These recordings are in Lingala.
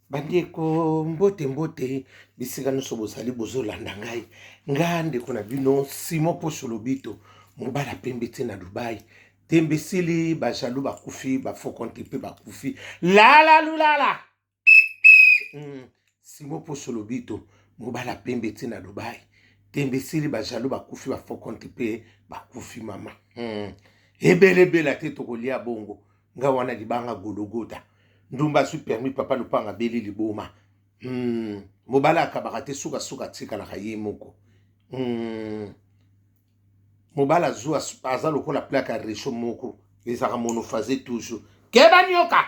Bandeko mbote mbote bisika nyonso bozali bozolanda ngai nga ndeko na bino Simon Poso Lobito mobala pembe te na Dubai tembe esili bajaloux bakufi bafaux compte mpe bakufi lala lulala Simon Poso Lobito mobala pembe te na Dubai tembe esili bajaloux bakufi bafaux compte mpe bakufi mama. Ebelebela te tokolia bongo nga wana libanga gologota ndumba azwi permis papa lopanga abeli liboma. Mobala akabaka te sukasuka atikalaka ye moko. Mobala azwa aza lokola plaque ya réchaud moko ezalaka monophasé toujours keba nioka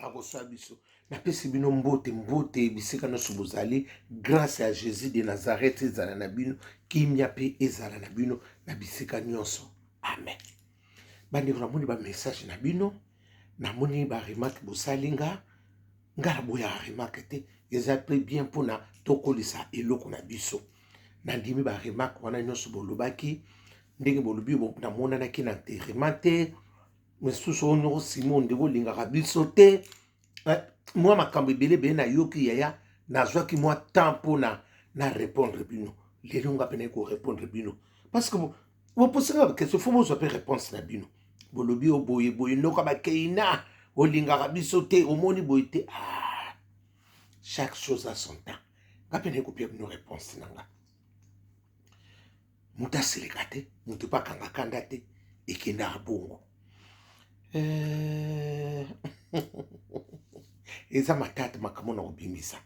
akoswa biso. Napesi bino mbote mbote bisika nyonso bozali. Grâce ya Jésus de Nazareth ezala na bino, kimia mpe ezala na bino na bisika nyonso, amen. Bandeko, namoni bamessage na bino, namoni baremarque bosali nga. Nga naboyaka remarque te, eza mpe bien mpona tokolisa eloko na biso. Nandimi baremarque wana nyonso bolobaki, ndenge bolobi namonanaki na enterrement te. Misusu oyo nyoko Simon ndenge olingaka biso te, mwa makambo ebele ebele nayoki yaya. Nazwaki mwa temps mpona na répondre bino. Lelo nga mpe nayi korépondre bino parce que boposanga baquestion, faut bozwa mpe réponse na bino. Bolobi o boye boye, noka bakeina olingaka biso te, omoni boye te. Ah, chaque chose a son temps. Nga mpe nayi kopia bino réponse na nga. Moto aseleka te, moto mpe akanga kanda te, ekendaka bongo. Eza matata makambo na kobimisa.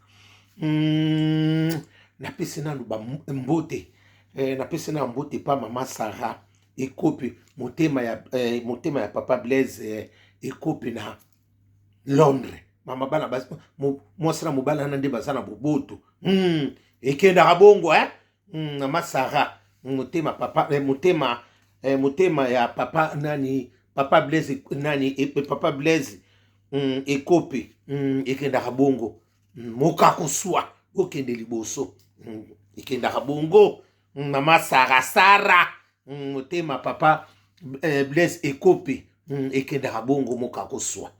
Napesi nanu mbote, napesi nanu mbote pa mama Sara Ekopi, motema ya papa Blaise Ekopi na Londres. Mama bana mwasi na mobali wana nde baza na boboto. Ekendaka bongo, eh? Mama Sara motema papa, motema ya papa nani, papa Blaise nani, papa Blaise Ekope. Ekendaka bongo. Mokakoswa okende liboso. Ekendaka bongo. Mama Sara, Sara motema papa Blaise Ekope. Ekendaka bongo, mokakoswa.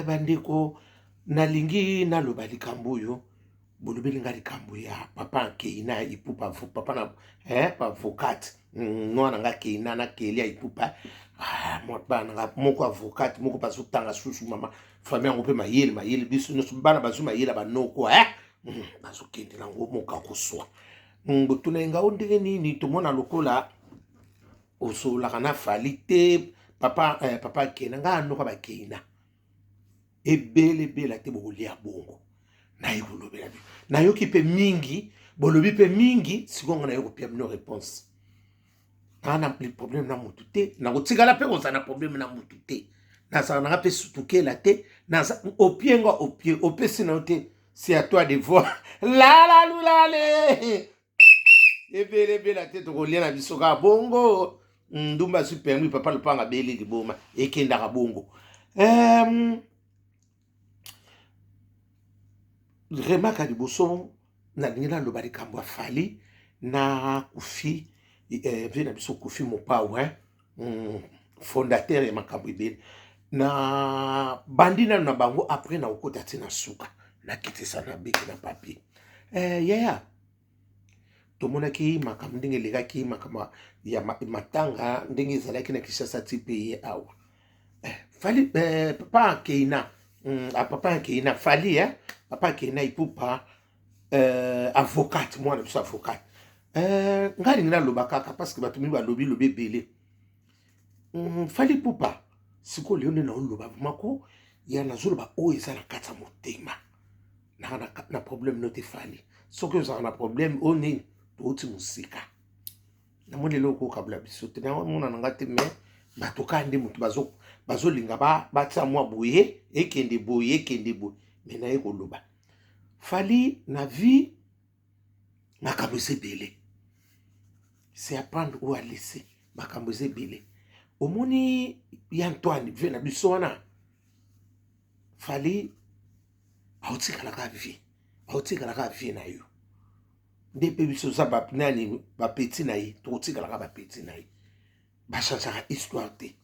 Bandeko, nalingi naloba likambo oyo bolobeli nga, likambo ya papa Keina Ipupa, papa na avocate. Mwana nga Keina na Kelia Ipupa, ah, bana nga moko avocate, moko bazotanga susu. Mama famille yango mpe mayele mayele, biso nyonso bana bazwi mayele ya banoko, eh? Bazokende nango moka koswa. Botuna ye nga o ndenge nini tomona lokola osololaka na Fally te, papa Keina. Nga anoka bakeina ebele ebele te, bokolia bongo. Naye kolobela bino, nayoki mpe mingi, bolobi mpe mingi. Sikoyo nga naye kopia bino réponse. Naa na problème na motu te, nakotikala mpe kozala na problème na motu te. Nazala nanga mpe sutukela te. Opie nga opie, opesi na yo te, c'est à toi de voir. Lala lulale ebele ebele te, tokolia na biso kaka bongo. Ndumba azwi permis, papa lopanga abeli liboma, ekendaka bongo. Remarque ya liboso, nalingi naloba likambo ya Fally na Kofi, vie na biso Kofi Mopao, eh? Fondateur ya makambo ebele. Na bandi nano na bango, après na okota ti na suka, nakitisa na biki na papier. Yaya, tomonaki makambo ndenge elekaki, makambo ya matanga ndenge ezalaki na Kinshasa ti mpe ye awa. Fally, papa Keina, papa Keina Fally, eh? Papa Keina Ipupa, avocate, mwana biso avocate. Ngai alingi naloba kaka parce que bato mingi balobi lobi ebele. Fally Ipupa, sikoyo lelo nde naoloba vraiment ko ya nazoloba oyo eza na kati ya motema. Na problème no te Fally, soki ozalaka na problème oyo nini, touti mosika, namoni eloko okabula biso te, namona na nga te. Mais bato kaka nde moto bazolinga batia mwa boye, ekende boye, ekende boye. Mais naye koloba, Fally, na vie makambo eza ebele, c'est à prendre ou à laisser. Makambo eza ebele. Omoni ya Antoine, vie na biso wana, Fally aotikalaka vie, aotikalaka vie na yo nde mpe biso oza nani, bapeti na ye, tokotikalaka bapeti na ye. Bachangeaka histoire te.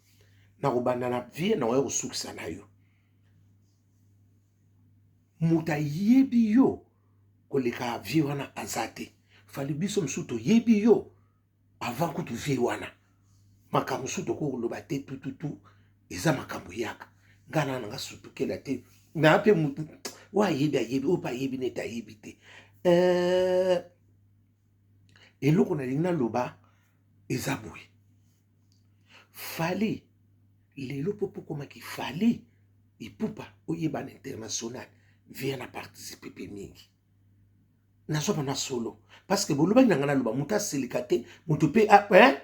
Nakobanda na vie, nakoya kosukisa na yo. Moto ayebi yo koleka vie wana aza te. Fally biso mosusu toyebi yo avant kutu vie wana. Makambo mosusu tokoki koloba te tututu eza makambo eyaka. Nga na nanga sutukela te. Na mpe motu oyo ayebi ayebi, oyo mpe ayebi neti ayebi te. Euh, eloko nalingi naloba eza boye. Fally lelo mpo pokomaki Fally Ipupa oyebana international via na participe mpe mingi nazwa bana solo parce que bolobaki na ngai naloba moto asilika te moto mpe hein?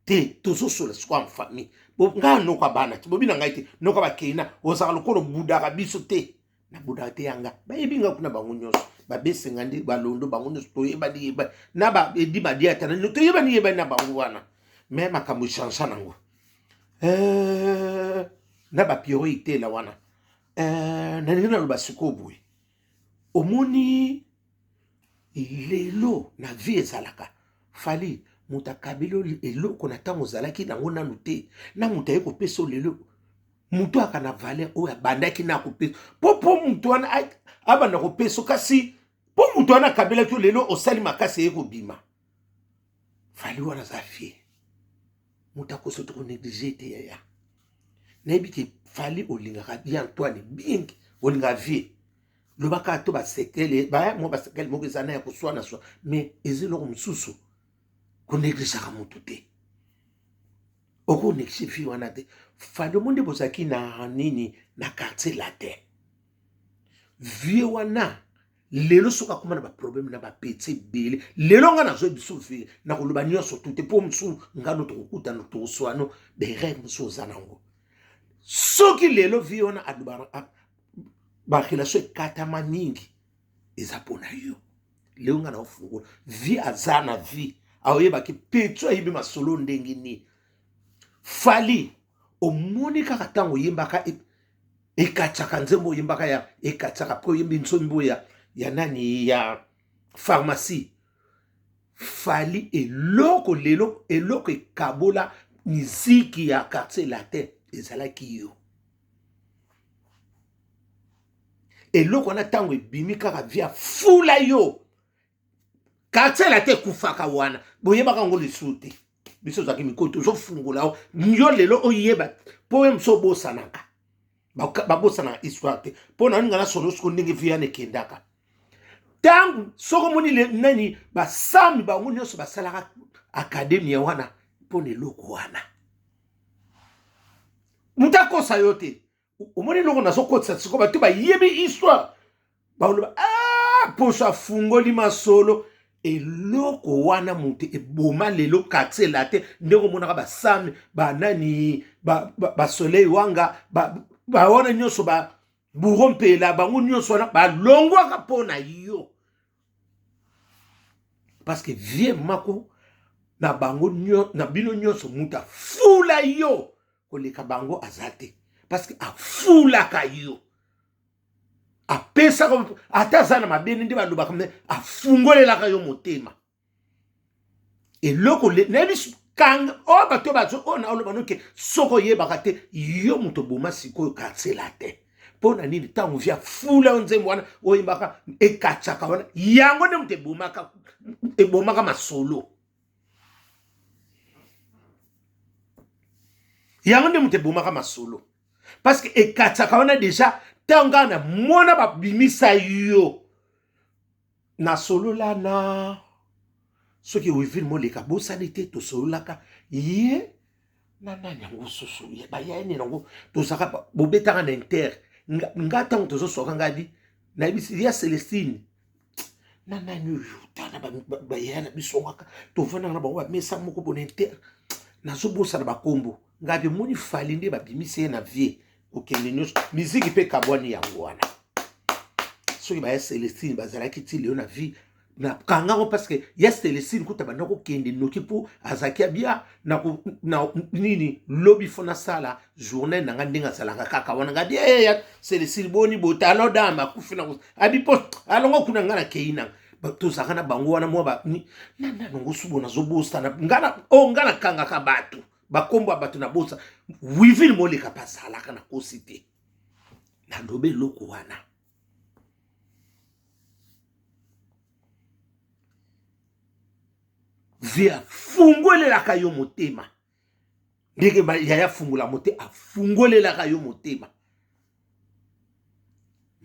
te tozosola sikoyo en famille ngai noko ya bana te bobi na ngai te noko ya bakeina ozalaka lokola obudaka biso te na budaka te yanga bayebi nga kuna bango nyonso babesenga nde balondo bango nyonso toyebani yebani na baedi badiata na toyebani yebani na bango wana me makambo echangea nango euh, na bapiero itela wana euh, nalingi naloba sikoyo boye omoni lelo na vie ezalaka fali moto akabeli eloko na ntango ozalaki nango nanu te na moto aye kopesa lelo moto aka na valeur oyo abandaki na kopesa mpo mpo moto wana abanda kopesa kasi mpo moto wana akabelaki yo lelo osali makasi eye kobima fali wana aza fie moto akoso tokoneglige te yaya nayebi ke fali olingaka ye antoine mingi olingaka vie lobaka to basekele baya mwa basekele moko eza na ya koswana swa mais eza eloko mosusu konegligeaka moto te okoneglige vie wana te fali omo nde bozalaki na nini na quartier latin vie wana lelo soki akoma na baproblème na bapeti ebele lelo ngai nazwa biso vie nakoloba nyonso tu te mpo mosusu ngano tokokutana tokoswano berere mosusu oza nango soki lelo vie wana alobaka barelation ekatama mingi eza mpo na yo lelo ngai naofungola vie aza na vie aoyebaki petio ayebi masolo ndenge nini fali omoni kaka ntango oyembaka ekatchaka nzembo oyembaka ya ekatchaka mpe oyembi nzembo ya, ya nani ya pharmacie fali eloko lelo eloko ekabola miziki ya quartier latin ezalaki yo eloko wana ntango ebimi kaka via fula yo quartier latin ekufaka wana boyebaka yango lisusu te biso ozalaki mikolo tozofungola yo lelo oyeba mpo oyo mosu obosanaka babosanaka histoire te mpo na ninga nasolo soko ndenge vie wana ekendaka ntango soki omoni nani basami bango nyonso basalaka akademia wana mpo na eloko wana moto akosa yo te omoni eloko nazokotisa sikoyo bato bayebi histoire bakoloba ah, poso afungoli masolo eloko wana moto eboma lelo quartier latin ndenge omonaka basami banani basoleil ba, ba wanga bawana ba nyonso ba bouro mpela bango nyonso wana balongwaka mpo na yo parce que vie mako na bango na bino nyonso moto afula yo koleka bango aza te parce que afulaka yo apesaka ata aza na mabe nde balobaka me afungolelaka yo motema eloko nayebi kanga oyo bato bazo oyo naoloba noke soki oyebaka te yo moto oboma sikoyo quartier latin mpo na nini ntango via fula yo nzembo wana oyembaka ekatchaka wana yango nde moto ebomaka ebomaka masolo yango nde moto ebomaka masolo parce que ekatchaka wana deja ntango ngai na mona babimisa yo nasolola na soki wivine moleka bosani te tosololaka ye na nani yango susu bayaya nini yango tozalaka bobetaka na inter nga ntango tozoswaka ngai bi nayebisi ya celestine na nani oyo tala bayaya na biso kaka tovandaka na bango bamesa moko bona inter nazobosana bakombo ngai bi omoni fali nde babimisi ye na vie kokende nyonso miziki mpe ekabwani yango wana soki baya celestine bazalaki ti lelo na vie nakanga ngo parce que ya celestine kuta banda kokende noki mpo azalaki abia na, na nini lobi fo nasala journée na nga ndenge azalaka kaka wana nga bia eh, ya celestine boni botalo dame akufi na abi mpo alongo kuna nga nakei nanga tozalaka na bango wana mwa nananongo subo nazobosana nga oh, nga nakangaka bato bakombo ya bato na bosa wivile moleka mpe azalaka na kosi te naloba eloko wana. Vie afungolelaka yo motema ndenge yaya afungola motema, afungolelaka yo motema,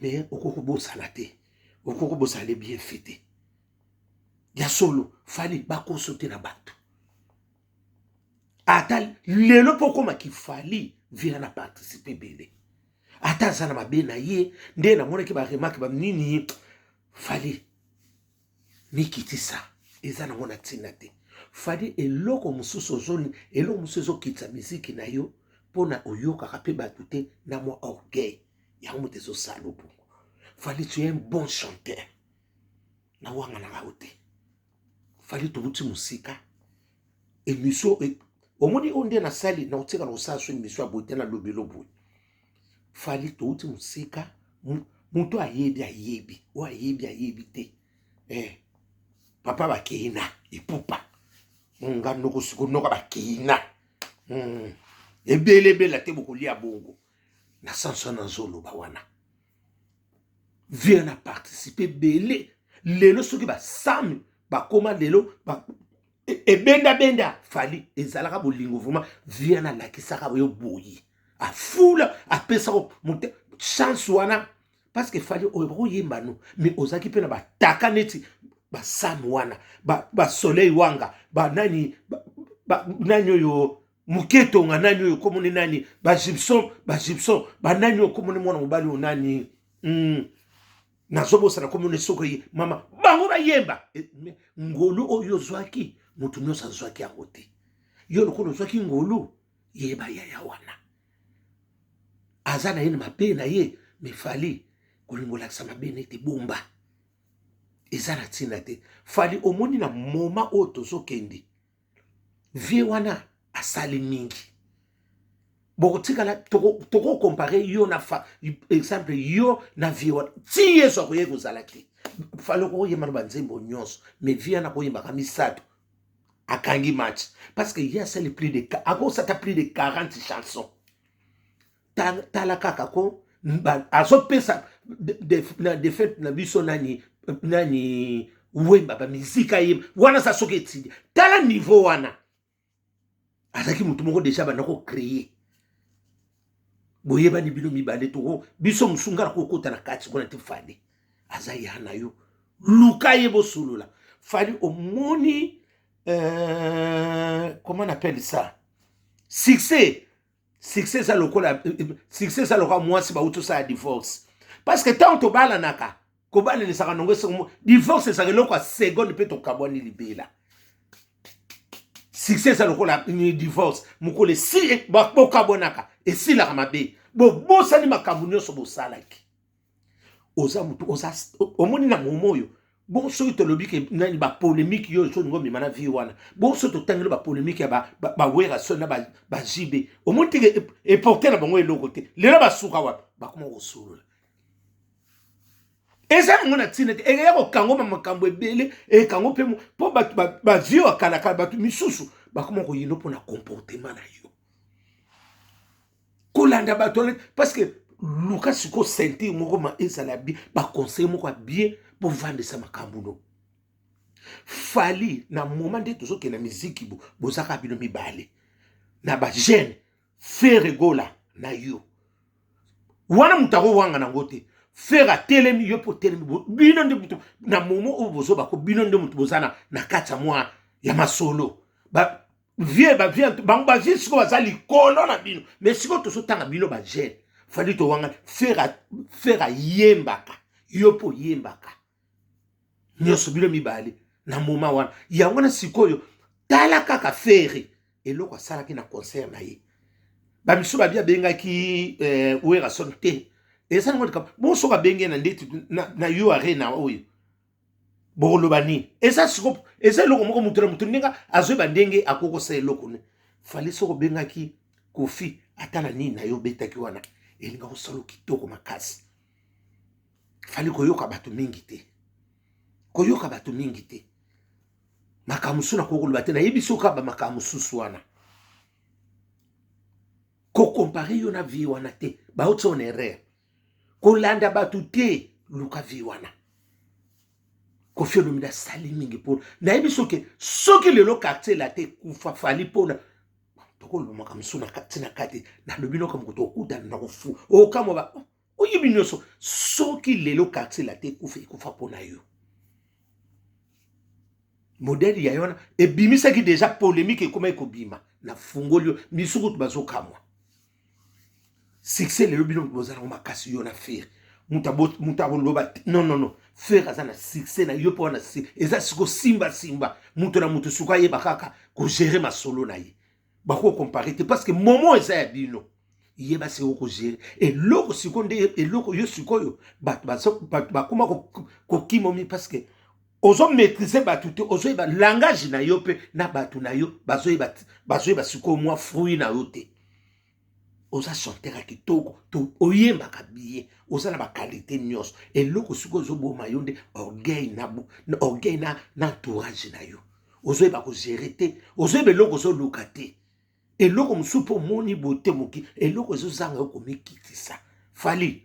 mais okoki kobosana te, okoki kobosana le bienfait te. Ya solo, Fally bakoso te na bato ata lelo mpo okomaki Fally vina na participe ebele, ata aza na mabe na ye nde namonaki baremarke banini. Fally, mikitisa, eza nango na ntina te. Fally, eloko mosusu ozoni, eloko mosusu ezokitisa miziki na yo mpona oyokaka mpe bato te na mwa orgueil, yango moto ezosala obongo. Fally, tu es un bon chanteur, nawanganaka yo te. Fally, towuti mosika. Émission omoni oyo nde nasali, nakotikala kosala so émission ya boye te, nalobelo boye. Fally, towuti mosika. Moto ayebi ayebi, oyo ayebi ayebi te. Papa bakeina epupa nga noko sikonoka bakeina ebele ebele te, bokolia bongo na sanso nazoloba wana. Vie na participe ebele. Lelo soki basami bakóma lelo ebendabenda, Fally, ezalaka bolingo vraiment. Vie nalakisaka yo boye, afula apesaka mote chance wana, parce que Fally oyo bakoyemba no, mais ozalaki mpe na bataka neti basami wana, basoleil wanga, banani nani oyo moketonga, nani oyo komoni, nani bagibson, bagibson banani oyo komoni, mwana mobali oyo nani? Nazobosana komoni soki mama bango bayemba. Ngolu oyo ozwaki, moto nyonso azwaki yango te. Yo lokola ozwaki ngolu, yeba yaya wana aza na ye na mabe na ye, mais Fally, kolinga olakisa mabe nete bomba, eza na ntina te. Fally, omoni na moma oyo tozokende, vie wana asali mingi, bokotikala tokocomparer yo na fa exemple yo na vie wana ti Yesu akoye kozala te. Fally, okoyemba na banzembo nyonso, mais vie wana akoyembaka misato, akangi match, parce que ye asali plus de, akosata plus de 40 chansons. Tala kaka ko azopesa na défaite na biso nani nani Wemba, bamizika ye wana sa soki etindi, tala niveau wana. Azalaki motu moko déjà banda kocréer, boyebani bino mibale. Toko biso mosu nga na kokota na kati kuna te. Fally aza ya na yo, luka ye bosolola. Fally, omoni comment on appelle ça, succès, succès eza lokola, succès eza lokola mwasi bauti osala divorce, parce que ntango tobalanaka, kobalelisaka nongo esongo, divorce ezalaka eloko ya seconde mpe tokabwani libela. Succès eza lokola divorce, mokolo esi bokabwanaka, esilaka mabe, bobosani makambo nyonso bosalaki. Oza motu oza, omoni na momo oyo bon, soki tolobi ke nani bapolémique yo soninga omema na vie wana bon, soki totangeli bapolémique ya bawera so na baJB, omoni teke eporte na bango eloko te. Lelo basuka wapi? Bakoma kosolola, eza yango na ntina te. Ekeya kokangoma makambo ebele, ekango mpe mpo bato bavie ya kalakala, bato misusu bakoma koyino mpona comportement na yo, kolanda bato wana, parce que luka sikoyo ceinture moko ma ezala bien, baconseil moko ya bien, bovandisa makambo no. Fally, na moment nde tozokende na miziki, bo bozaka bino mibale na bajeune Ferre Gola na yo wana, moto akowanga nango te. Ferre atelemi, yo mpo otelemi, bino nde moto na momo oyo bozobako, bino nde moto boza na kati ya mwa ya masolo. Vie bavie bango, bavie sikoyo baza likolo na bino, mais sikoyo tozotanga bino bajeune. Fally, towanga Ferre ayembaka, yo mpo oyembaka, nyonso bino mibale na moma wana. Yango wana sikoyo tala kaka Ferre, eloko asalaki na concert na ye, bamisu babi abengaki Werrason te, eza nango likambo bon. Soki abengi na ndeti na yo arena oyo, bokoloba nini? Eza siko, eza eloko moko, moto na moto ndenge azoyeba ndenge akoki kosala eloko ne. Fally, soki obengaki Kofi ata na nini na yo obetaki wana, elinga kosala kitoko makasi. Fally, koyoka bato mingi te, koyoka bato mingi te. Makambo mosusu nakoki koloba te, nayebi soki kaka bamakambo mosusu wana, kocomparer yo na vie wana te, bauti en erreur. Kolanda bato te, luka vie wana. Koffi Olomide asali mingi mpona nayebi soki soki lelo quartier latin ekufa Fally mpona tokoloba makambo mosusu na kati na kati nalobi noka moko tokutana na kofu okamwa ba oh, oyebi nyonso soki lelo quartier latin ekufa ekufa mpona yo modele ya yo wana ebimisaki deja polémique ekomaki kobima na fungoli yo misu kutu bazokamwa succès lelo bino boza nango makasi yo na Ferre moto akoloba non non non Ferre aza na succès na yo mpo wana eza siko simba simba moto na moto siko ayeba kaka kogérer masolo na ye bakocomparer te parce que momo eza ya bino yeba sikoyo kogérer eloko sikoyo nde eloko yo sikoyo bato bakoma kokima mi parce que ozomaîtriser bato te ozoyeba langage na yo mpe na bato na yo bazoyeba bazoyeba sikoyo mwa fruit na yo te oza chanteur ya kitoko to oyembaka bien oza na baqualité nyonso eloko sikoyo ozoboma yo nde orgueil na, orgueil na, na entourage na yo ozoyeba kogérer te ozoyeba eloko ozoluka te eloko mosusu mpo omoni boye te moki eloko ezozanga yo komikitisa Fally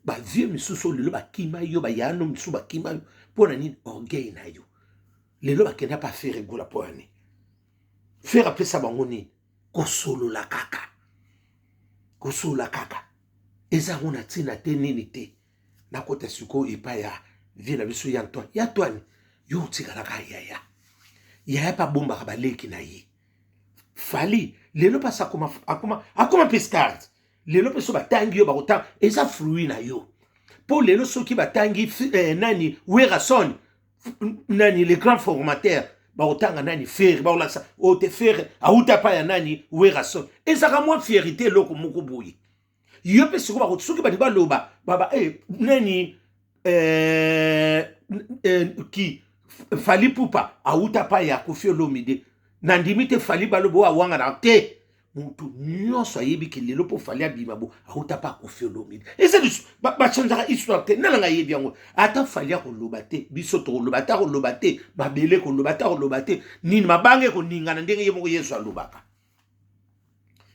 bavieux misusu oyo lelo bakima yo bayano misusu bakima yo mpo na nini orgueil na yo lelo bakenda pa Ferre Gola mpo ya nini Ferre apesa bango nini kosolola kaka kosolola kaka eza yango na ntina te nini te nakota sikoyo epai ya vieux na biso ya Antoine ya Antoine yo otikalaka yaya yaya mpe abombaka baleki na ye Fally lelo mpasi akoma akoma akoma mpe star lelo mpe so batangi yo bakotanga eza fruit na yo mpo lelo soki batangi eh, nani Werrason nani le grand formateur bakotanga nani Ferre bakolakisa oyo te Ferre auta pa ya nani Werrason ezalaka mwa fierté eloko moko boye yo mpe sikoyo soki bato baloba baba eh, nani eh, eh, ki Fally Ipupa auta pa ya Koffi Olomide nandimi te Fally baloba oyo awangana te motu nyonso ayebi ke lelo mpo Fally abima bo auta pa Koffi Olomide eza lisu bachangeaka histoire te nalanga ayebi yango ata Fally akoloba te biso tokoloba ata koloba te mabele koloba ata koloba te nini mabanga ekoningana ndenge ye moko Yesu alobaka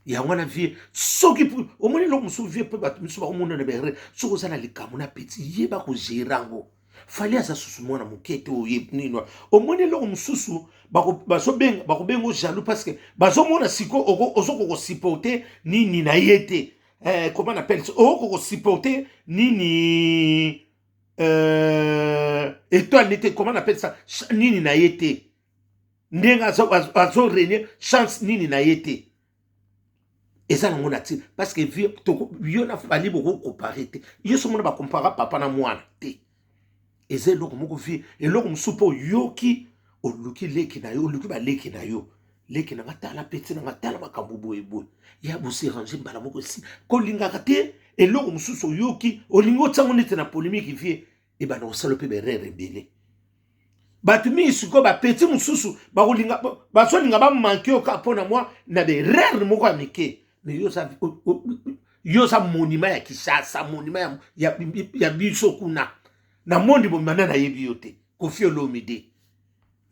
yango wana vieux soki omoni eloko mosusu vieux mpe bato mosusu bakomona na berere soki oza na likambo na petit yeba kogérer yango Fally aza susu mwana moke te oye nini omoni eloko mosusu bakobenga jaloux parce que bazomona sikoyo ozokoka kosupporter nini na ye te eh, comment on appelle okoka kosupporter nini étoile te comment on appelle ça nini na ye te ndenge azorégner chance nini na ye te eza nango na ntina parce que yo na Fally bokocomparer te yo so mona bacomparer papa na mwana te eza eloko moko vieux eloko mosusu mpo oyoki oluki leki na yo oluki baleki na yo leki na nga tala petit na nga tala makambo boyeboye ya boserange mbala moko esi kolingaka te eloko mosusu oyoki olingi otiango neti na polémique vieux ebanda kosala mpe berere ebele bato mingi sikoyo bapetits mosusu bakolinga bazolinga bamanquer yo kaka mpona mwa na berere moko ya mike mais yo oza monument ya Kinshasa monument ya, ya, ya biso kuna na mondi bomima nani ayebi yo te Koffi Olomide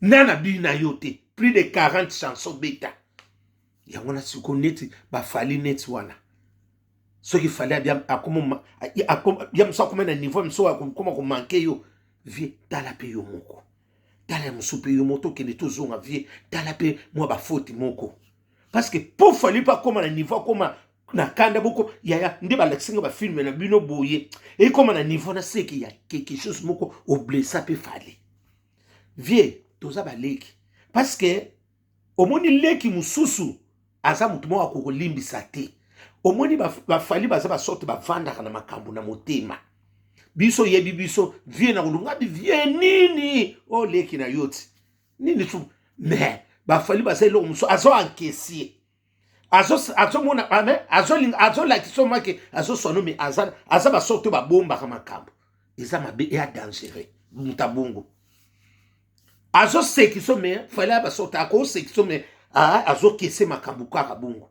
nani abi na yo te plus de 40 chansons beta yango na sikoyo neti baFally neti wana soki Fally ya mosu akoma na niveau mosu akoma komanquer yo vieux tala mpe yo moko tala ya mosu mpe yo moko tokende tozonga vieux tala mpe mwa bafoti moko parce que mpo Fally mpe akóma na niveau akóma na kanda boko yaya nde balakisi nga bafilms na bino boye ekóma na niveau na seki ya quelque chose moko oblessa mpe Fally vieux toza baleki parce que omoni leki mosusu aza motu moko akokolimbisa te omoni baFally baza basorte bavandaka na makambo na motema biso oyebi biso vieux na kolunga bi vieux nini o leki na yo ti nini su mais baFally baza eloko mosusu azo encaisser azomona azolakisa omake azoswana me aza basorte oyo babombaka makambo eza mabe eya dangereux moto abongo azosekiso me Fally ya basorte akosekiso me azokese makambo kaka bongo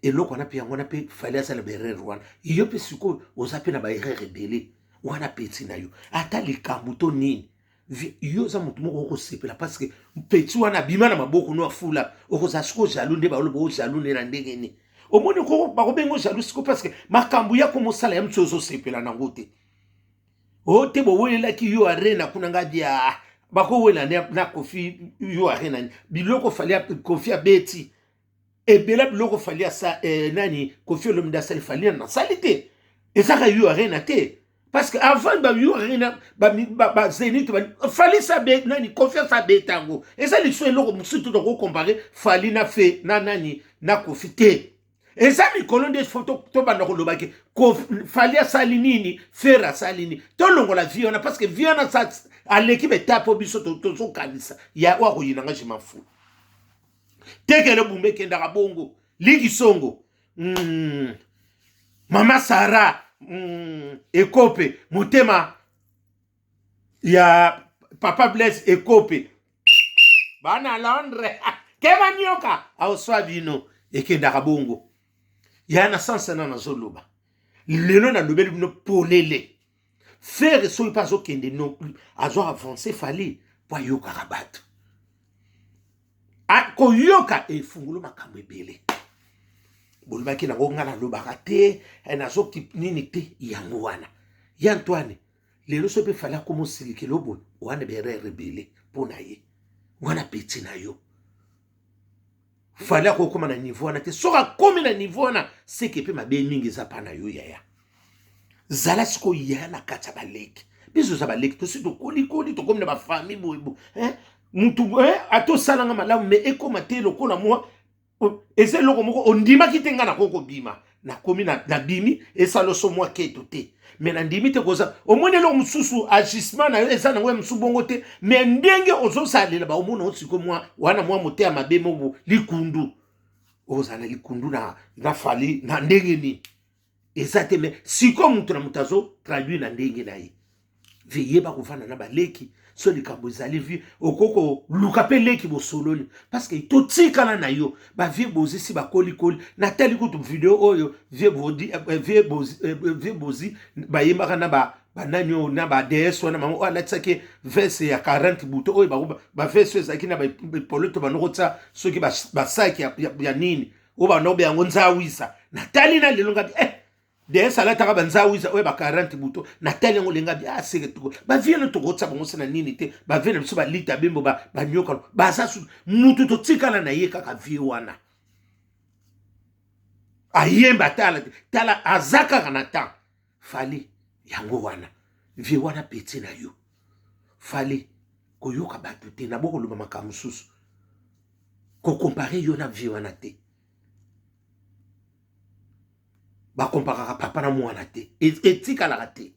eloko wana mpe yango wana mpe Fally aza na baerreur wana yo mpe sikoyo oza mpe na baerreur ebele wana petit na yo ata likambo to nini yo oza motu moko okosepela parce que petit wana abima na maboko no afula okozala sikoyo jaloux nde baloba o jaloux nde na ndenge nini omoni bakobenga o jaloux sikoyo parce que makambo ya komosala ya mosu ozosepela nango te. O te bowelelaki yo arena kuna nga dia bakowela na Kofi yo arena biloko Fally Kofi abeti ebela biloko Fally asa eh, nani Kofi Olomide asali Fally na nasali te ezaka yo arena te parce que avant ba yo arena ba ba, ba zenith ba Fally sa be nani Kofi asa beta yango eza lisusu eloko mosusu toko comparer Fally na fe na nani na Kofi te. Eza mikolo nde fo tobanda koloba ke Fally asali nini, Ferre asali nini, tolongola vie wana parce que vie wana aleki betape oyo biso tozokanisa ya oyo akoyina nga je m'en fous. Tekele bumba ekendaka bongo liki songo mama Sara ekope motema ya papa Blaise ekope bana Londres keba nyoka aoswa bino ekendaka bongo ya na sansa na nazoloba lelo nalobeli bino polele. Ferre soki mpe azokende no azo avance Fally po ayokaka bato koyoka efungolo makambo ebele bolobaki nango nga nalobaka te nazoki nini te yango wana ya Antoine lelo soki mpe Fally akoma osilikelo boye wana berere ebele mpo na ye wana peti na yo Fally akokoma na niveau wana te soki akomi na niveau wana seke mpe mabe mingi eza mpa na yo yaya zala sikoyo yaya na kati ya baleki biso oza baleki tosi tokolikoli tokomi na bafamille boyebo mutu ata osalanga malamu me ekoma te lokola mwa eza eloko moko ondimaki te nga nakoki kobima nakomi nabimi esala oso mwa keto te me nandimi te koza omoni eloko mosusu agissement na yo eza nango ya mosusu bongo te me ndenge ozosalela baomona osiko mwa wana mwa moteya mabe moko likundu ozala likundu na Fally na ndenge nini eza te me sikoyo moto na moto azo traduire na ndenge na ye vie yeba kovanda na baleki so likambo ezali vie okoki koluka mpe leki bosololi parce que totikala na yo bavie bozisi bakolikoli natali kutu video oyo vie bozi, vie bozi bayembaka na ba banani oyo na ba ds wana bango oyo alatisaki veste ya 40 buto oyo bango baveste oyo ezalaki na bapoloto bando kotia soki basaki ya nini oyo bando kobe yango nzawisa natali na lelo ngabi ds alataka banzawisa oyo ba 40 buto natali yango lenga bi aseke tuko bavie no tokotia bango se na nini te bavie na biso balita bembo banyoka baza su mutu totikala na ye kaka vie wana ayemba tala tala aza kaka na temps Fally yango wana vie wana peti na yo Fally koyoka bato te na bokoloba makambo mosusu kokompare yo na vie wana te bakomparaka papa na mwana te etikalaka te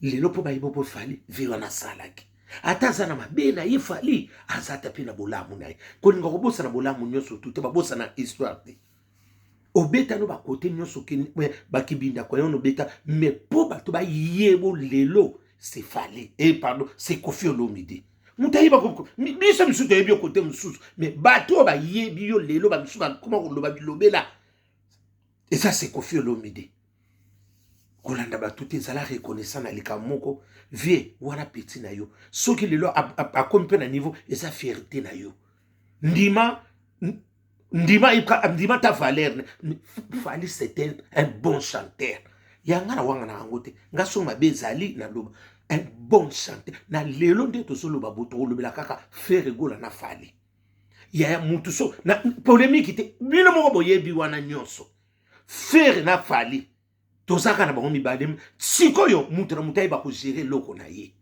lelo mpo bayebi mpo Fally vie wana asalaki ata aza na mabe na ye Fally aza ata mpe na bolamu na ye kolinga kobosana bolamu nyonso tu te babosana histoire te obeta no bakote nyonso bakibinda koya obeta mais mpo bato bayebo lelo c'est Fally eh pardon c'est Kofi Olomide moto ayeba biso misusu toyebi yo kote mosusu mais bato oyo bayebi yo lelo bamisusu bakoma koloba bilobela eza c'est Kofi Olomide kolanda bato te ezala reconnaissant na likambo moko vie wana peti na yo soki lelo akomi mpe na niveau eza fierté na yo ndima ndima ndima ta valeur. Fally c'est un bon chanteur yanga na wanga na yango te nga so mabe ezali naloba un bon chanteur na lelo nde tozoloba bo tokolobela kaka Ferre Gola na Fally yaya mutu so na polémique te bino moko boyebi wana nyonso Ferre na Fally tozaka na bango mibale sikoyo mutu na mutu ayeba kogérer eloko na ye.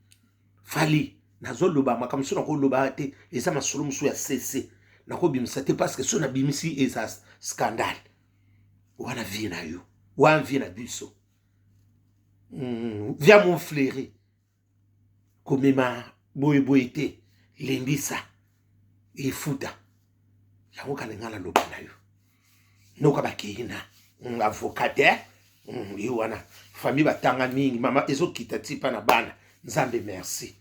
Fally nazoloba makambo mosusu nakoloba te eza masolo mosusu ya cc nakobimisa te parce que so nabimisi eza scandale wana vie na yo wana vie na biso via mon fleuri komema boyeboye te lembisa efuta yango kana nga naloba na yo noka bakei na avocat te ye wana famille batanga mingi mama ezokita ti mpa na bana nzambe merci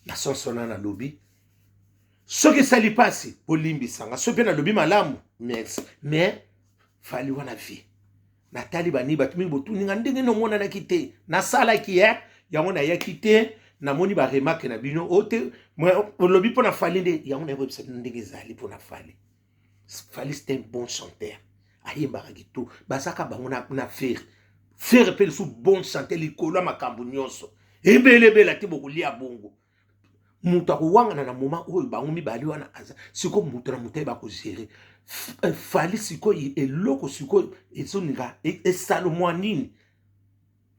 na sonsona nalobi soki esali mpasi bolimbisanga soki mpe nalobi malamu merci mais Fally wana vie natali bani bato mingi botuninga ndenge nomonanaki te nasalaki e yango nayaki te namoni baremarque na bino o te olobi mpo na Fally nde yango nayekoyebisa bino ndenge ezali mpo na Fally. Fally c'est un bon chanteur ayembaka kitoko bazaka bango na Ferre. Ferre mpe lisusu bon chante likolo ya makambo nyonso ebelebela te, bokolia bongo. Moto akowangana na moment oyo bango mibale wana aza sikoyo, moto na moto ayeba kogérer. Fally sikoyo, eloko sikoyo ezoninga esalo mwa nini?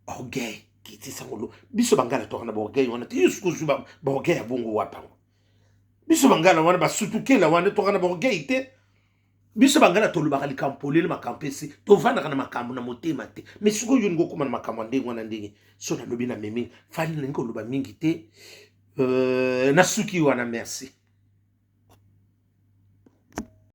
Orgueil kitisango lo. Biso bangala toka na baorgueil wana te. Yo sikoyo ozwi baorgueil ya bongo wapango? Biso bangala wana, basutukela wana, toka na baorgueil te. Biso bangala tolobaka likambo polele, makambo esi tovandaka na makambo na motema te. Mais sikoyo yo ningi okóma na makambo ya ndenge wana, ndenge so nalobi na memi Fally, nalingi koloba mingi te. Nasuki wana, merci.